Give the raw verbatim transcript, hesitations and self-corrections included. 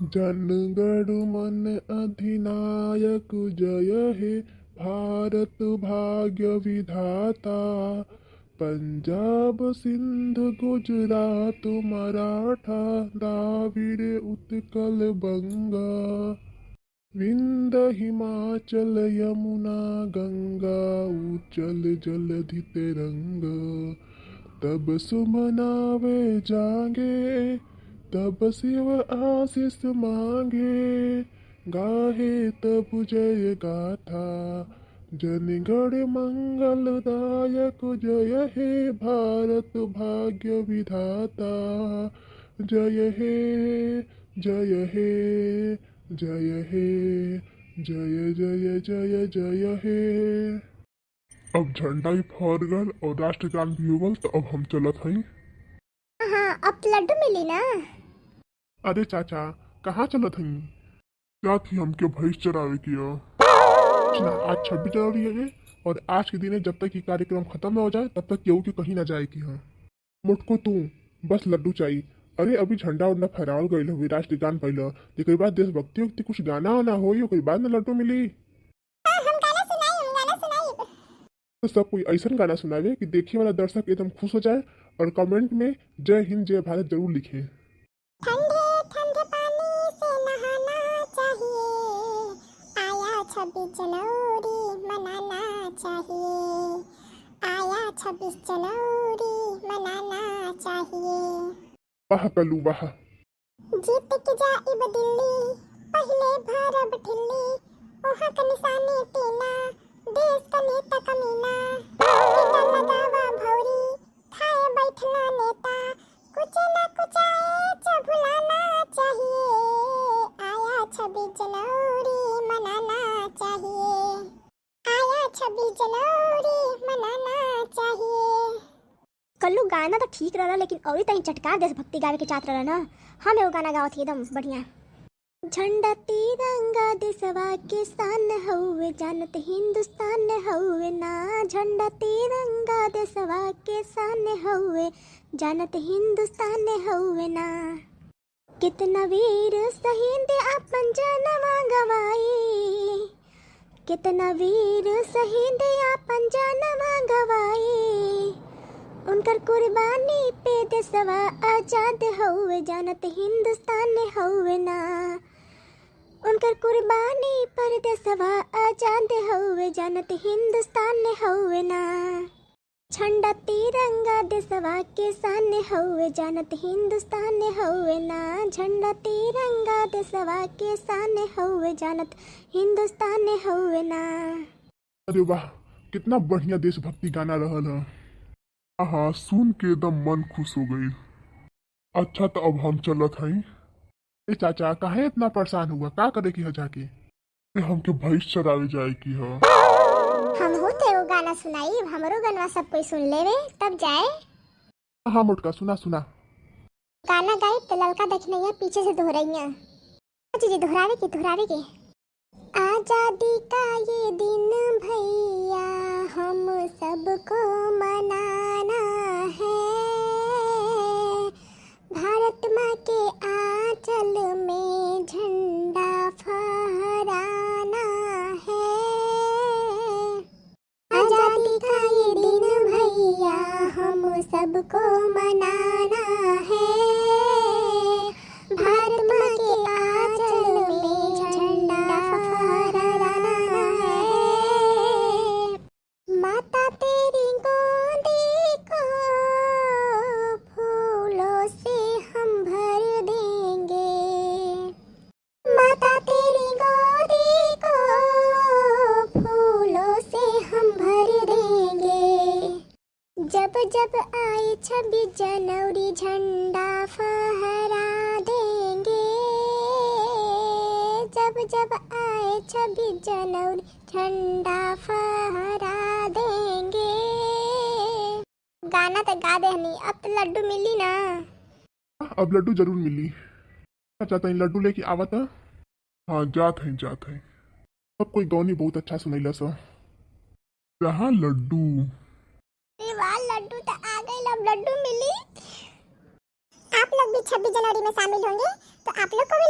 जनगण मन अधिनायक जय हे, भारत भाग्य विधाता। पंजाब सिंध गुजरात मराठा, द्राविड़ उत्कल बंगा। विंध्य हिमाचल यमुना गंगा, उज्जल जलधि तरंगा। तब सुमन आवे जागे, तब शिव आशीष मांगे। गाहे तब जय गाथा, जनगण मंगलदायक जय हे, भारत भाग्य विधाता। जय हे, जय हे, जय हे, जय, जय, जय, जय हे। अब झंडा ही फहर गल और राष्ट्रगान भी हो गल, तो अब हम चलत हई। हाँ, अब तो लड्डू मिली ना। अरे चाचा, कहाँ चलत हई? जात ही हमके भैंस चरावे की ह। ना, आज छब्बीस जनवरी है और आज के दिने जब तक ये कार्यक्रम खत्म ना हो जाए, तब तक केहू के कहीं ना जाए की ह। मोटको तू, बस लड्डू चाही। अरे अभी झंडा उंडा फहरावल गइल हवे, राष्ट्रगान भइल ह, तेकर बाद देशभक्ति उक्ति कुछ गाना वाना होई, ओकर बाद ना लड्डू मिली। हाँ, हम गाना सुनाई, हम गाना सुनाई। तो सब कोई ऐसन गाना सुनावे कि देखे वाला दर्शक एकदम खुश हो जाए और comment में जय हिंद जय भारत जरूर लिखे। ठंडे ठंडे पानी से नहाना चाहिए, आया छब्बीस जनवरी मनाना चाहिए, आया छब्बीस जनवरी मनाना चाहिए। वाह कल्लू वाह। जीत के जाइब दिल्ली, पहिले भरब ठिल्ली, ओहाँ के निशानी टीना, देश का नेता कमीना। टीका लगावा भौरी, खाए बैठला नेता, कुछ ना कुछ आज भुलाना चाहिए। आया छब्बीस जनवरी मनाना चाहिए, आया छब्बीस जनवरी मनाना चाहिए। कल्लू, गाना तो ठीक रहला, लेकिन औरी तनी चटकार देशभक्ति गावे के चाहत रहला ना। हम एगो गाना गावत ही एकदम बढ़िया। झंडा तिरंगा देशवा के शान हउवे, जानत हिंदुस्तान हउवे ना। झंडा तिरंगा देशवा के शान हउवे, जानत हिंदुस्तान हउवे ना। कितना वीर शहीद आपन जनवा गवाई, कितना वीर शहीद आपन जनवा गवाई। उनकर कुर्बानी पे देशवा आजाद हउवे, जानत हिंदुस्तान हउवे ना। उनकर कुर्बानी पर देशवा आजाद हउवे, जानत हिंदुस्तान हउवे ना। झंडा तिरंगा देशवा के शान हउवे, जानत हिंदुस्तान हउवे ना। झंडा तिरंगा देशवा के शान हउवे, जानत हिंदुस्तान हउवे ना। अरे वाह, कितना बढ़िया देशभक्ति गाना रहल ह। आहा, सुन के एकदम मन खुश हो गइल। अच्छा, तो अब हम चलत हई। ए चाचा, काहे इतना परेशान हुआ? का करे की ह जाके? ए, हमके भैंस चरावे जाए की ह। हम हो ते वो गाना सुनाई, हमरो गनवा सब कोई सुन लेवे, तब जाए। हाँ मोटका, सुना सुना। गाना गाई तो ललका दखिनैया पीछे से दोहरैया। जी जी, दोहरावे के, दोहरावे के। आजादी का ये दिन भैया हम सबको मनाना है, भारत माँ के आंचल में झंडा फहराना है। आजादी का ये दिन भैया हम सबको मनाना है, भारत माँ के आंचल में झंडा फहराना है। माता तेरी गोदी को फूलों से हम भर देंगे, माता तेरी गोदी को फूलों से हम भर देंगे। जब जब आए छब्बीस जनवरी झंडा फहरा देंगे, जब जब आए छब्बीस जनवरी झंडा फहरा देंगे। गाना तो गा देहनी, अब तो लड्डू मिली ना? अब लड्डू जरूर मिली। अच्छा, तनी लड्डू लेके आवत ह। हाँ, जात है, जात है। सब कोई गौनी बहुत अच्छा सुनैला स। रहा लड्डू। अरे वाह, लड्डू तो आ गइल, अब लड्डू मिली। आप लोग भी छब्बीस जनवरी में शामिल होंगे, तो आप लोग को